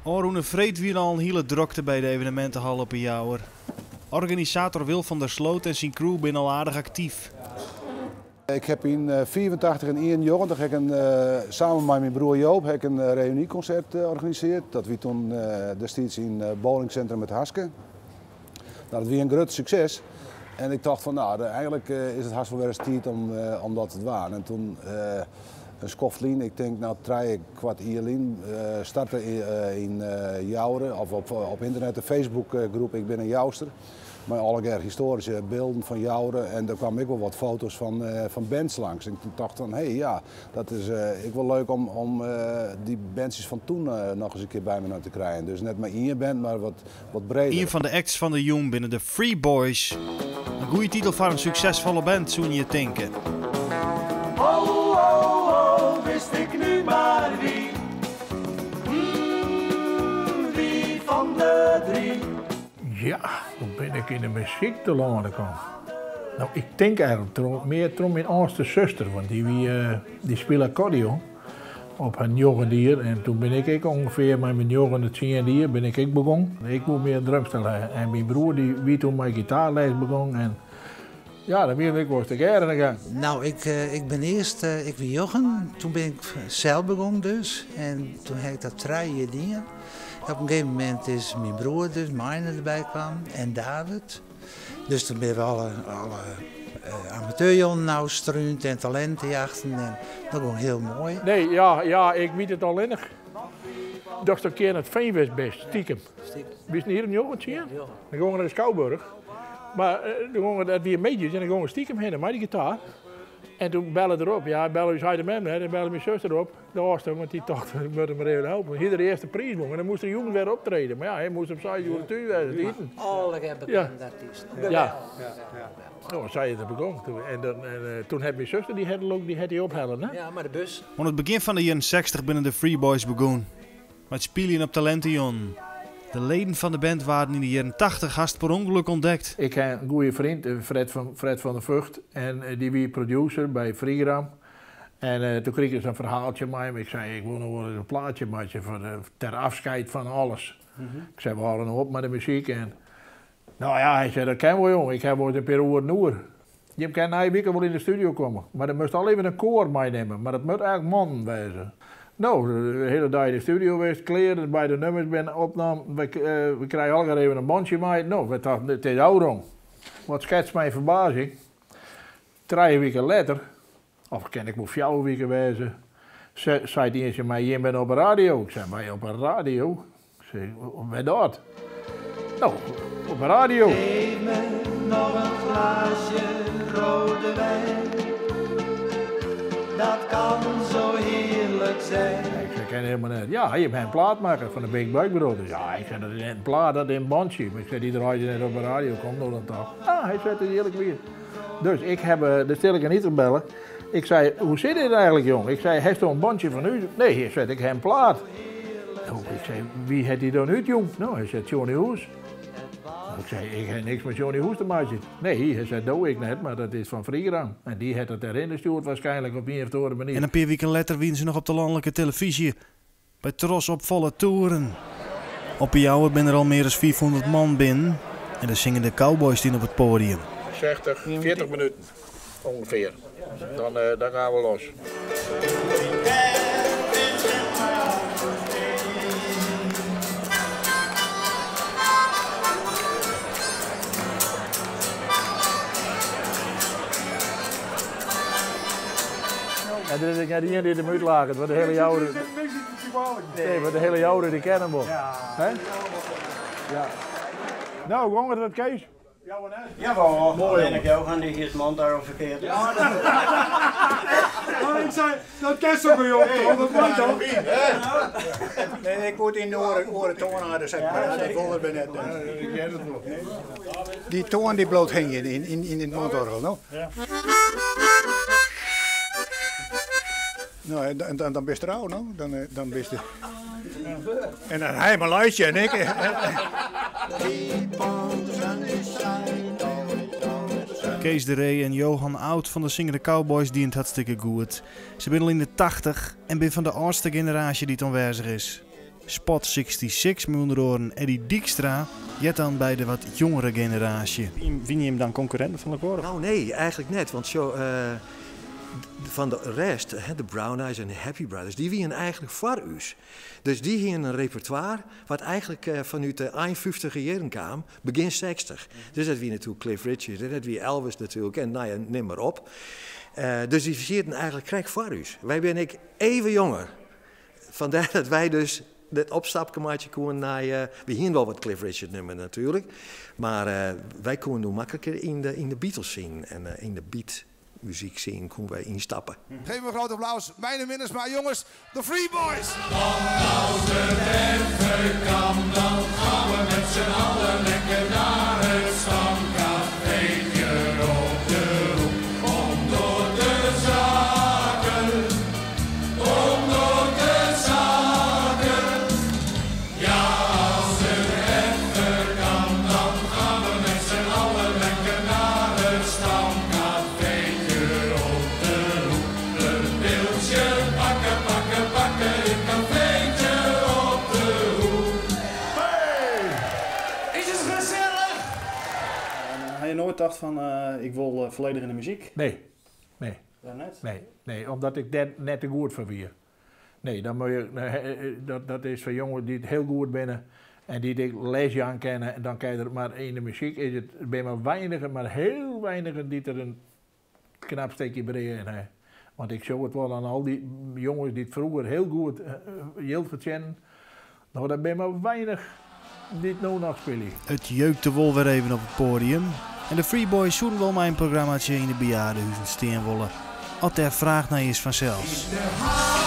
Ofrûne freed wie al in hiele drokte by de evenementehal op 'e Jouwer. Organisator Wil van der Sloot en syn crew binne al aardich aktyf. Ik heb yn 85 en 91 heb ik in, samen mei myn broer Joop heb ik in reüniekonsert organisearre. Dat wie toen destiids yn bowlingcentrum Het Haske. Nou, dat wie in grut sukses. En ik tocht fan, nou, eigenlik is it hast wol wer ris tiid om dat te dwaan. En toen in skoft lyn, ik tink no trijekwart jier lyn, starte yn Joure, of op ynternet, de Facebookgroep Ik bin in Jouster. Mei allegear histoaryske bylden fan Joure en der kwamen ek wol wat foto's fan bands langs. En ik tocht fan, hé, ja, dat is ek wol leuk om dy bandsjes fan toen noch ris in kear by my te krijen. Dus net mar ien band, mar wat breder. Ien fan de acts fan de jûn binne de Free Boys. In goede titel foar in suksesfolle band, soene je tinke. Oh, oh, oh, wist ik nu maar wie. Wie van de drie. Ja, hoe bin ik yn de muzyk telâne kommen? No, ik tink eigenlik troch, mear troch myn âldste suster, want dy wie, dy spile akkordeon op har njoggende jier en toen bin ik ek ûngefear mei myn njoggende, tsiende jier bin ik ek begûn. Ik woe mear in drumstel ha en myn broer dy wie toen mei gitaarles begûn en ja, dan wiene we ek wolris tegearre oan de gang. No, ik, ik bin earst, ik wie njoggen, toen bin ik sels begûn dus en toen ha ik dat trije jier dien. Op in gegeven momint is myn broer dus, Meine, derby kwam en David. Dus toen binne we alle, alle amateurjûnen ôfstrúnd en talintejachten en dat gong hiel moai. Nee, ja, ja, ik wit it allinnich datst in kear yn it Veen west bist, stikem. Wist in jier of 19? Dan gongen we nei de Skouburch. Mar dan gongen, dat wie middeis en dan gongen we stikem hinne mei de gitaar. En toen belle er op, ja, belle ús heit en mem net, en belle myn suster op, de âldste, want dy tocht, ik moat him mar even helpen. Hie er de earste priis wûn en dan moast er jûns wer optrede. Mar ja, hy moast om seis oere thús wêze, te iten. Allegear bekende artysten. Ja. No, sa is it begûn. En dan, en toen hat myn suster, dy hat dy hat dy ophelle, ne? Ja, mei de bus. Oan it begjin fan de jierren 60 binne de Free Boys begûn mei it spyljen op talintejûnen. De leden fan de band waarden yn de jierren 80 hast per ûngelok ûntdekt. Ik ha in goede freon, Fred van, Fred van der Vught, en dy wie producer by Freegram. En toen krige ik in ferhaaltsje mei him. Ik sei, ik wol noch wol ris in plaatsje meitsje foar ter afscheid van alles. Ik sei, we hâlde no op mei de muzyk. En, no ja, hy sei, dat kin wol jong, ik ha wol ris in pear oeren oer. Jim kinne nije wike wol yn de studio komme, mar dan moatst al even in koar meinimme, mar dat moat eigenlik mannen wêze. No, de hiele dei yn de studio west, klear, beide nummers binne opnaam, we, we krije allegear even in bandsje mei. No, we tochten, it is ôfrûn. Wat skets myn ferbazing, 3 wiken letter, of kin ek wol 4 wiken wêze, seit ien tsjin my, jim binne op de radio. Ik sei, wy op de radio? Ik sei, wêr dat? No, op de radio. Geef me nog een glaasje rode wijn. Dat kan zo heerlijk zijn. Ik zei, ken helemaal net. Ja, je bent een plaatmaker van de Big Buck Brothers. Ja, ik zei, dat is net een plaat, dat is een bandje. Maar ik zei, die draait je net op de radio, komt nog dan toch. Ah, hij zei het eerlijk weer. Dus ik heb de Stilleke niet te bellen. Ik zei, hoe zit dit eigenlijk, jong? Ik zei, heeft u een bandje van u? Nee, hij zei, ik heb een plaat. Nou, ik zei, wie heeft die dan uit, jong? Nou, hij zei, Johnny Hoes. Ik zei, ik heb niks met Johnny Hoes te maken. Nee, hij zei, doe ik net, maar dat is van Freegram. En die heeft het erin gestuurd waarschijnlijk op een of andere manier. En in pear wiken letter wiene se noch op de lanlike televyzje. By Tros op folle toeren. Op 'e Jouwer binne der al mear as 500 man binnen en de Singende Cowboys steane op it poadium. 60, 40 minuten ongeveer. Dan, dan gaan we los. En der is ek net ien dy't him útlaket, want de hiele Joure... Nee, want de hiele Joure die ken him wol. Hè? Ja. No, gong it wat Kees? Jawel, moai. En ik Johan die hier het mondoorgel ferkeard. Ja, ik sei, dat kin sa by op toch? Dat moat toch? Nee, ik word in de oare, oare toanaarde, zeg maar. Dat wol er net. Die toan die bliuwt hingjen yn, yn, yn it mondoargel, no? No, en, en, dan, dan bist der ôf, no? Dan, dan bist de... En dan hy mar luitsje en ik... Kees de Ree en Johan Oud fan de Singende Cowboys dienen it hartstikke goed. Se binne al yn de 80 en binne fan de âldste generaasje dy't oanwêzich is. Spot 66 mei ûnder oaren Eddy Dykstra heart dan by de wat jongere generaasje. Wiene jim dan konkurrinten fan elkoar? Nou nee, eigentlik net, want sjo, fan de rest, de Brown Eyes en de Happy Brothers, dy wiene eigentlik foar ús. Dus dy hiene in repertoire wat eigentlik fanút de ein fyftiger jierren kaam, begjin sechstich. Dus dat wie natuerlik Cliff Richard en dat wie Elvis natuerlik en nou ja, nim mar op. Dus dy sieten eigentlik krekt foar ús. Wy binne ek even jonger. Fandêr dat wy dus dat opstapke meitsje koenen nei, we hienen wol wat Cliff Richard nummer natuerlik, mar wy koenen doe makliker yn de, yn de Beatles scene en yn de beat muzyk scene koenen wy ynstappe. Geef hem een groot applaus, Meine Minnesma, jongens, de Free Boys! Want als het even kan, dan gaan we met z'n allen lekker naar het stamcafeetje op de hoek. Om door te zakken, om door te zakken. Ja, als het even kan, dan gaan we met z'n allen lekker naar het stamcafeetje op de hoek. Een pilsje pakken, pakken, pakken, het cafeetje op de hoek. Hey! Is het gezellig? Ha je noait tocht fan ik wol folledich yn de muzyk? Nee, nee. Wêrom net? Nee, nee, omdat ik dêr net te goed foar wie. Nee, dan moat je, dat, dat is foar jonges dy't hiel goed binne en dy't ek les jaan kinne, dan kin je der, mar yn de muzyk is it, der binne mar weinigen, mar hiel weinigen dy't der in knap stikje brea yn ha. Want ik sjoch it wol oan al dy jonges dy't froeger hiel goed jild fertsjinnen, no dat binne mar weinich dy't no noch spylje. It jeukte wol wer even op it poadium en de Free Boys soenen wol mei in programmatsje yn de bejaardehuzen stean wolle, at dêr fraach nei is fansels. De